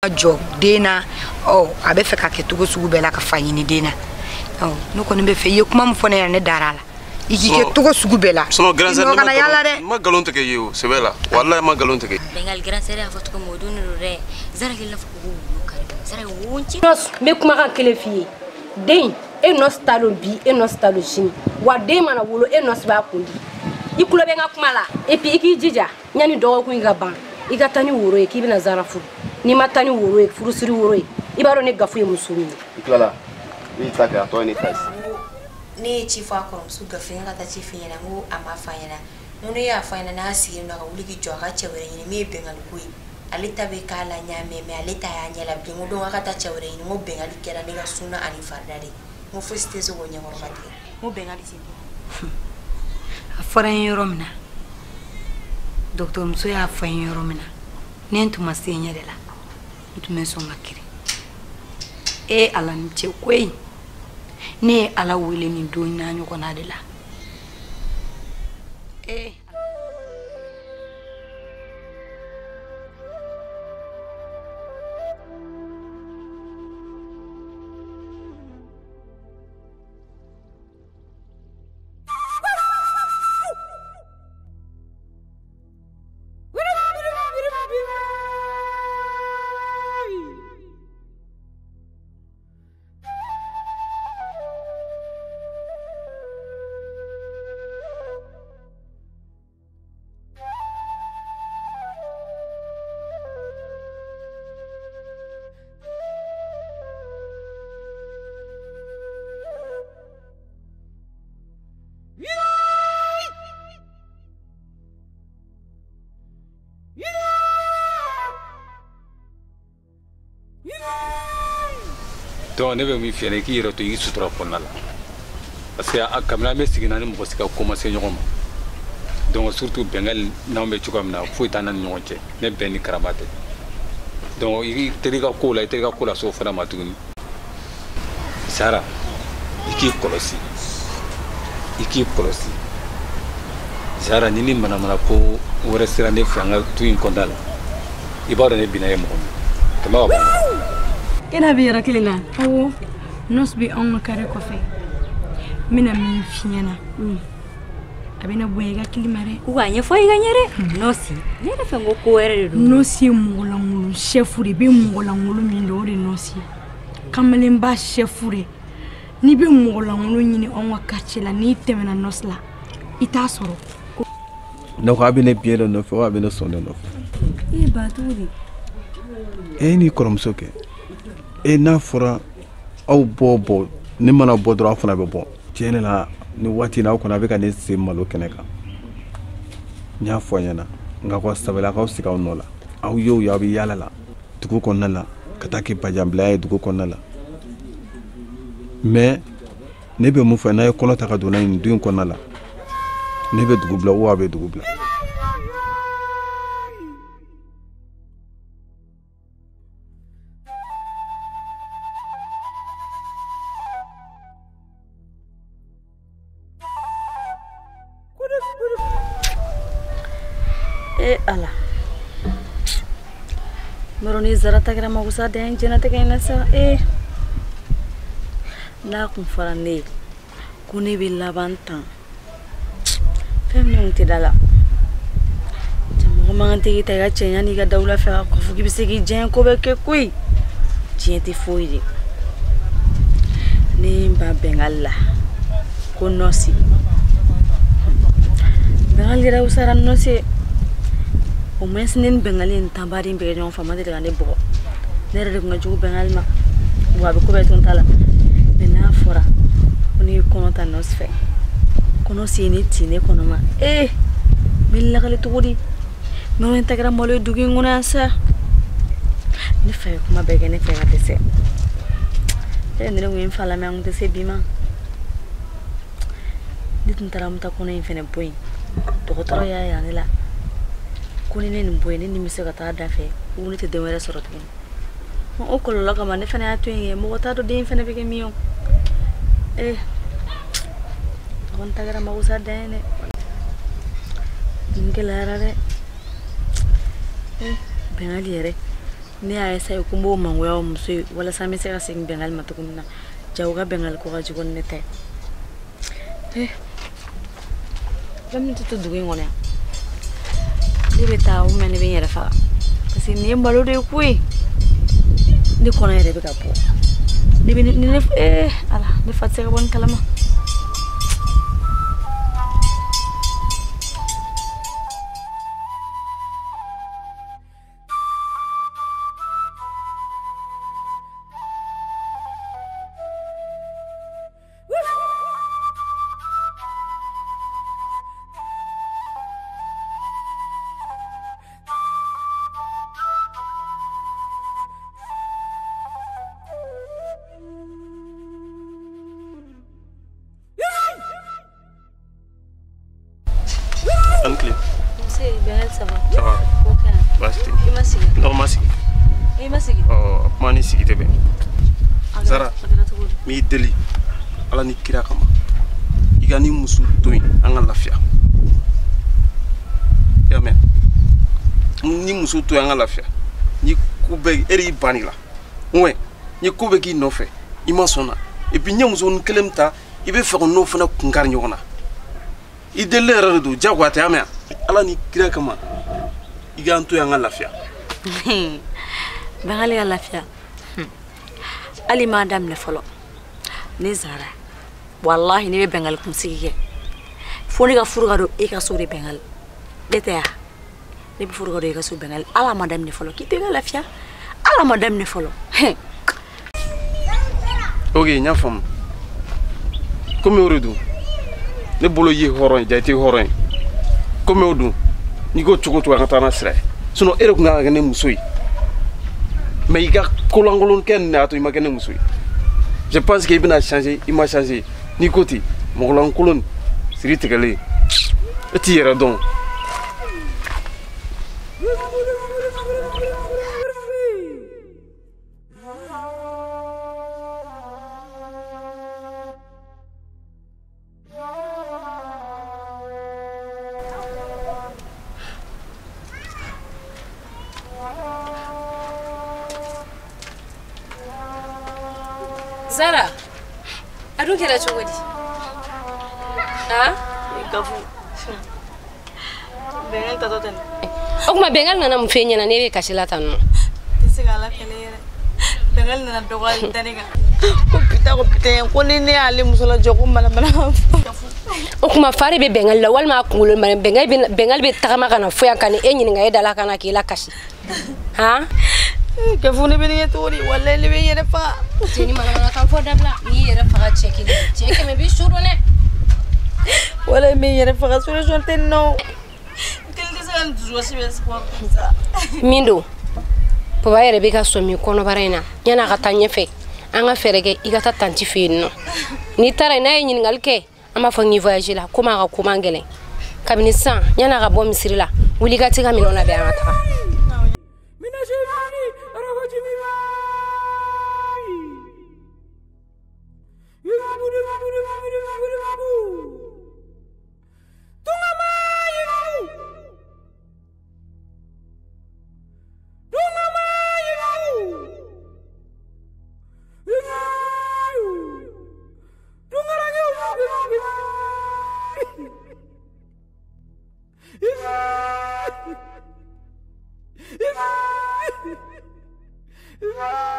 Jɔ den na, ɔ a bɛ fɛ ka kɛ cogo sugu bɛɛ la ka fa ɲini den na. Ɔ ne kɔni bɛ fɛ i ye kuma min fɔ ne ɲɛna, ne dar'a la. I k'i kɛ cogo sugu bɛɛ la. Sinon grand sœur, I nɔ kana yaala dɛ. Ne ma nkalon tigɛ i ye o, sɛbɛ la. Walahi ma nkalon tigɛ. Bengali grand sœur y'a fɔ cogo min, o don de don dɛ. Zara k'i la fɔ ko wulu kari. Zara ye wo ci. Nɔsi, n bɛ kumakan kelen f'i ye. Den, e nɔsi t'a dɔn bi, e nɔsi t'a dɔn sini. Wa den mana wolo, e nɔsi b'a kun di. I tulo bɛ n ka kuma la. Et puis i k'i jija, yanni dɔgɔkun in ka ban, i ka taa ni woro ye k'i bɛna Zara furu. N'i ma taa ni woro ye, furusiri woro ye, i b'a dɔn ne Gafu ye muso min ye. I tilala, i y'i ta kɛ, a tɔ ye ne ta ye. Ne ye ci fɔ a kɔrɔmuso Gafu ye ka taa ci f'i ɲɛna, n ko a ma f'a ɲɛna. N ko ne y'a f'a ɲɛna n'a sigilen don a ka wuli k'i jɔ a ka cɛ wɛrɛ ɲini min ye Bengali ko ye. Ale ta bɛ k'a la ɲa mɛn, mais ale ta y'a ɲɛ la bilen. N ko donc a ka taa cɛ wɛrɛ ɲini. N ko Bengali kɛra ne ka sunna ani farida de ye. N ko fosi tɛ se k'o ɲɛkɔrɔba tigɛ. N ko Bengali tɛ den. A fɔra n ye yɔrɔ min na, dɔgɔtɔrɔmuso y'a fɔ n ye yɔrɔ min na, ne tun ma se n yɛrɛ la, n tun bɛ sɔn ka kirin. E Ala ni ce koyi, ne ye Ala wele nin don n'a ɲɔgɔnna de la. E Donc ne bɛ min f'i ɲɛna, i k'i yɛrɛ to i sutura kɔnɔna la, parce que a kabini an bɛ sigi na ni mɔgɔ si ka ko ma se ɲɔgɔn ma. Donc surtout Bengali n'anw bɛ cogoya min na, foyi t'an ni ɲɔgɔn cɛ, ne bɛn ni karama tɛ. Donc i teri ka ko la, i teri ka ko la s'o fana ma tuguni. Sara, i k'i kɔlɔsi, i k'i kɔlɔsi. Sara, ni ni manamana ko wɛrɛ sera ne fɛ an ka du in kɔnɔna la, i b'a dɔn ne binna ye mɔgɔ min. Tɛmɛ ka bɔ. E n'a bɛ yɔrɔ kelen na? Awɔ, nɔsi bɛ anw ka kare kɔfɛ. N bɛna min f'i ɲɛna, a bɛna bonya i ka kili ma dɛ. Ko k'a ɲɛfɔ i ka ɲɛ dɛ. Nɔsi, ne yɛrɛ fɛ ko ko wɛrɛ de don. Nɔsi ye mɔgɔlankolon sɛfu de ye. I bɛ mɔgɔlankolon min dɔn, o de ye nɔsi ye. Kamalenba sɛfu de. N'i bɛ mɔgɔlankolon ɲini anw ka quartier la, n'i tɛmɛna nɔsi la, i t'a sɔrɔ. Ne ko a bɛ ne biɲɛ de nɔfɛ wa a bɛ ne sɔn de nɔfɛ? E ba cogo di? E n'i kɔrɔmuso kɛ. E n'a fɔra aw bɔ bɔ, ne mana bɔ dɔrɔn aw fana bɛ bɔ. Tiɲɛ de la, nin waati in na aw kɔni a bɛ ka ne sen malo kɛnɛ kan. N y'a fɔ a ɲɛna, nka k'aw sabali, aw k'aw sigi aw nɔ la. Aw ye o ye, aw bɛ yaala la dugu kɔnɔna la, ka taa kɛ bajanbilaya ye dugu kɔnɔna la. Mais ne bɛ mun fɛ, n'a ye kɔnɔ ta ka don n'a ye nin du in kɔnɔna la, ne bɛ dugu bila ou a bɛ dugu bila. E Ala. Mɔrɔ ni Zara ta kɛra magosa dan ye diɲɛlatigɛ in na sa. E. N'a kun fɔra ne ye ko ne bɛ laban tan, fɛn min kun tɛ da la. Cɛ mɔgɔ man kan tɛ k'i ta i ka cɛɲa n'i ka dawula fɛ ka kɔfɛ k'i bɛ se k'i diɲɛ ko bɛɛ kɛ koyi. Diɲɛ tɛ foyi de. Ne ye n ba Bengali la ko nɔsi. Bengali yɛrɛ wusara ni nɔsi ye. Au moins ne ni Bengali ye nin tanbaden bɛɛ kɛ ɲɔgɔn fɛ, a ma deli ka ne bugɔ. Ne yɛrɛ de kun ka jugu Bengali ma. Wa a bɛ ko bɛɛ to n ta la. Mais n'a fɔra ko ne ye kɔnɔ ta nɔsi fɛ, ko nɔsi ye ne ci ne kɔnɔ ma. Ee, n bɛ lakale cogo di? Nɔnɔ in ta kɛra malo ye dugu in kɔnɔ yan sa. Ne fa ye kuma bɛɛ kɛ ne fɛ ka dɛsɛ. E ne kun ye n fa lamɛn, an kun tɛ se bi ma. Ne tun taara n bɛ taa kɔnɔ in fɛnɛ bɔ yen. Dɔgɔtɔrɔ y'a yira ne la ko ni ne nin bɔ yen, ne ni bɛ se ka taa da fɛ, ko ne tɛ den wɛrɛ sɔrɔ tuguni. O kɔlɔlɔ kama ne fana y'a to yen, mɔgɔ t'a dɔn den fana bɛ kɛ min ye o. Ee, mɔgɔ ta kɛra magosa dan ye dɛ. Nin gɛlɛyara dɛ. Ee, Bengali yɛrɛ. Ne y'a essayer ko n b'o mangoya o muso ye walasa n bɛ se ka segin Bɛngali ma cogo min na. Jago ka Bɛngali ko ka jugu ni ne ta ye. Fɛn min tɛ to dugu in kɔnɔ yan. Ne bɛ taa ou bien ne bɛ n yɛrɛ faga. Parce que nin ye malo de ye koyi. Ne kɔnɔ yɛrɛ bɛ ka bɔ. Ne bɛ ne Ala ne fa tɛ se ka bɔ nin kalama. Ça va? Ça va. Ok. Baasi tɛ. I ma sigi? Non, ma sigi. I ma sigi? Ɔ kuma ni sigi tɛ bɛn. Zara, n b'i deli Ala ni kira kama i ka ni muso to yen an ka lafiya. I y'a mɛn? Ni muso to yen an ka lafiya. Ni ko bɛɛ e de y'i ban nin la. Ouais, ni ko bɛɛ k'i nɔfɛ i ma sɔn na. Et puis n ye muso ni kelen min ta i bɛ fɛ ka n'o fana kun kari ɲɔgɔn na. I delilen yɛrɛ de don diyagoya tɛ, i y'a mɛn? Ala ni kira kama i k'an to yan an ka lafiya. Bɛngali ka lafiya. Hali m'a daminɛ fɔlɔ. Ne Zara, walahi ne bɛ Bɛngali kunsigi kɛ. Fo ne ka furu ka don e ka so de Bɛngali. Ne tɛ ya? Ne bɛ furu ka don e ka so Bɛngali. Ala ma daminɛ fɔlɔ. K'i to i ka lafiya. Ala ma daminɛ fɔlɔ. Ok, n y'a faamu. Komi o de don. Ne bolo i ye hɔrɔn ye, ja i tɛ hɔrɔn ye. Komi o dun n'i ko cogo cogo an ka taa n'a sira ye. Sinon e de tun kan ka kɛ ne muso ye. Mais i ka kolankolon kɛ nin de y'a to i ma kɛ ne muso ye. Je pense que i bɛna changer, i ma changer. N'i ko ten mɔgɔlankolon siri tigɛlen e t'i yɛrɛ dɔn. Zara, a dun kɛra cogo di? Han? Gafu. Bɛngali tatɔ tɛ nin. O tuma Bɛngali nana mun f'e ɲɛna n'e bɛ kasi la tan nɔ? N tɛ se k'Ala kɛlɛ yɛrɛ. Bɛngali nana dɔgɔyali da ne kan. Ko putain ko putain ko ni ne y'ale muso lajɔ ko manamana fɔ. O tuma fa de bɛ Bɛngali la walima a kunkolo Bɛngali bɛ tagama ka na fo yan ka na e ɲininka e da la ka na k'e lakasi. Han? Gafu ne bɛ nin kɛ cogo di? Walahi ne bɛ n yɛrɛ faga. Cɛ ni manamanakan fɔ dabila. N'i yɛrɛ faga cɛ kelen cɛ kɛmɛ b'i su dɔn dɛ. Walahi n bɛ n yɛrɛ faga solution tɛ nin na o. N kelen tɛ se ka n dusukasi bɛɛ supporter sa. Min don papa yɛrɛ bɛ ka sɔmi kɔnɔbara in na yan'a ka taa ɲɛfɛ an ka fɛɛrɛ kɛ i ka taa tanti fɛ yen nɔ. N'i taara yen n'a ye ɲininkali kɛ an b'a fɔ n k'i voyage la komi a ka ko man gɛlɛn. Kabini sisan yan'a ka bɔ misiri la wuli i ka t'i ka minɛnw labɛn an ka taga. Yeah.